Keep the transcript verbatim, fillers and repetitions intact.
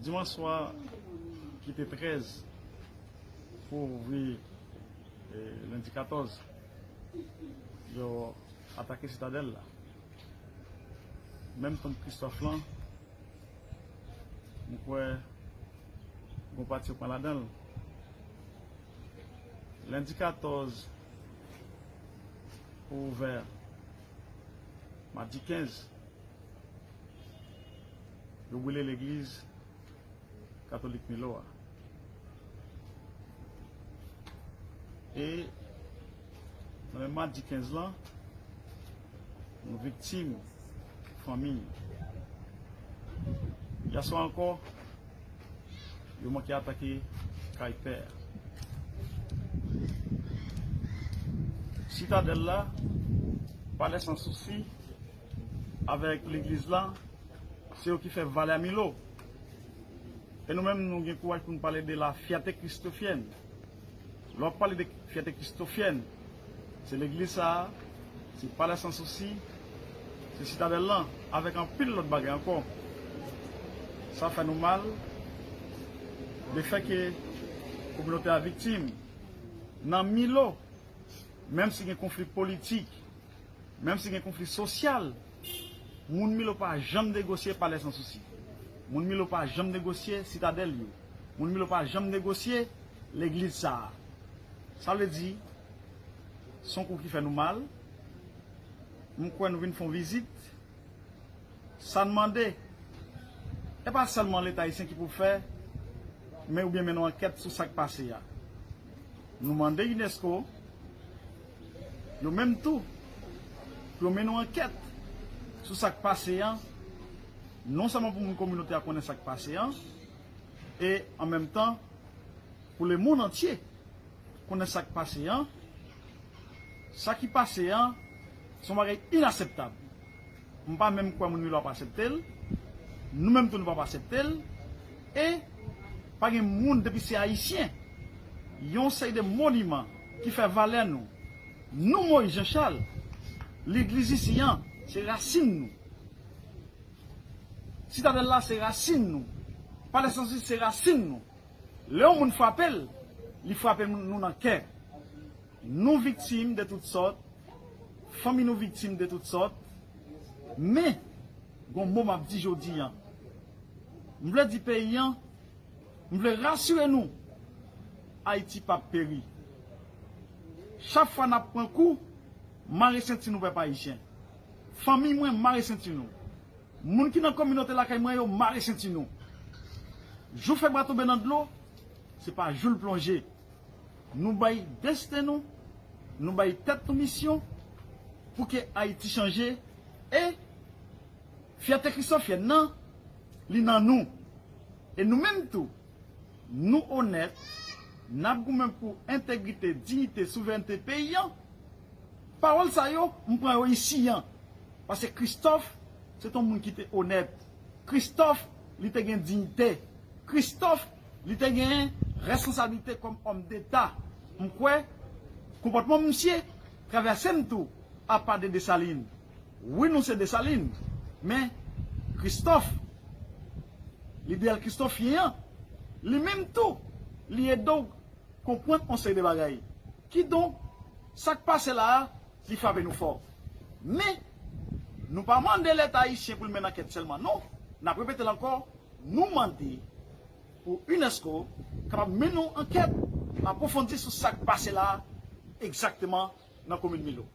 Dimanch swa ki te trèz pou ouvri, e, lendi katòz, yo atake Sitadèl la. Menm tank Kristòf lan, m kwè gon pati yo pran ladan l. Lendi katòz pou ouvè, madi kenz, yo brile legliz katolik Milo a. E nan menm madi kenz lan, yon viktim, fanmi. Yèswa ankò, yo manke atake kay pè a. Sitadèl la, Palè Sansousi, avèk legliz la, se yo ki fè valè a Milo. E nou menm, nou gen kouraj pou nou pale de la fierté christophienne. Lè w ap pale de fierté christophienne, se legliz sa a, se Palè Sansousi, se Sitadèl lan, avèk anpil lòt bagay ankò. Sa fè nou mal, lefètke kominote a viktim. Nan Milo, menm si gen konfli politik, menm si gen konfli sosyal, moun Milo pa janm negosye Palè Sansousi. Moun Milo pa janm negosye Sitadèl yo. Moun Milo pa janm negosye legliz sa a. Sa vle di, se yon kou ki fè nou mal. M kwè nou vin fè yon vizit. Sa n mande, e pa sèlman Leta ayisyen ki pou fè, men oubyen mennen yon ankèt sou sa k pase a. Nou mande unesco, yo menm tou, pou yo mennen yon ankèt sou sa k pase a, non sèlman pou moun kominote a konnen sa k pase a, e an menm tan, pou lemonn antye konnen sa k pase a. Sa ki pase a, se yon bagay inaseptab. M pa menm kwè moun Milo ap asepte l. Nou menm tou, nou p ap asepte l. E pa gen moun, depi se Ayisyen, yon seri de moniman ki fè valè nou. Nou, Moyiz Janchal, legliz isi an, se rasin nou. Sitadèl la, se rasin nou. Palè Sansousi, se rasin nou. Lè yon moun frape l, li frape nou nan kè. Nou viktim de tout sòt, fanmi nou viktim de tout sòt, men gon mo m ap di jodi a. M vle di peyi a, m vle rasire nou, Ayiti p ap peri. Chak fwa n ap pran kou, mare senti nou, pèp ayisyen. Fanmi mwen, mare senti nou. Moun ki nan kominote lakay mwen yo, mare senti nou. Jou fèb la tonbe nan dlo, se pa jou l plonje. Nou bay desten nou, nou bay tèt nou misyon pou ke Ayiti chanje. E fyète kristofyèn nan, li nan nou. E nou menm tou, nou onèt, n ap goumen pou entegrite, diyite, souverènte peyi a. Pawòl sa yo, m pran yo isi a. Paske Kristòf, se t on moun ki te onèt. Kristòf, li te gen diyite. Kristòf, li te gen responsablite kòm òm deta. M kwè, konpòtman misye travèse m tou, apa de Desalin. Wi, nou se Desalin, men Kristòf, lideyal kristofyen an, li menm tou, li ede w konprann yon seri de bagay. Kidonk, sa k pase la a, li frape nou fò. Men, nou pa mande Leta ayisyen pou l mennen ankèt sèlman, non. N ap repete l ankò, nou mande pou unesco kapab mennen yon ankèt apwofondi sou sa k pase la a, egzakteman nan komin Milo.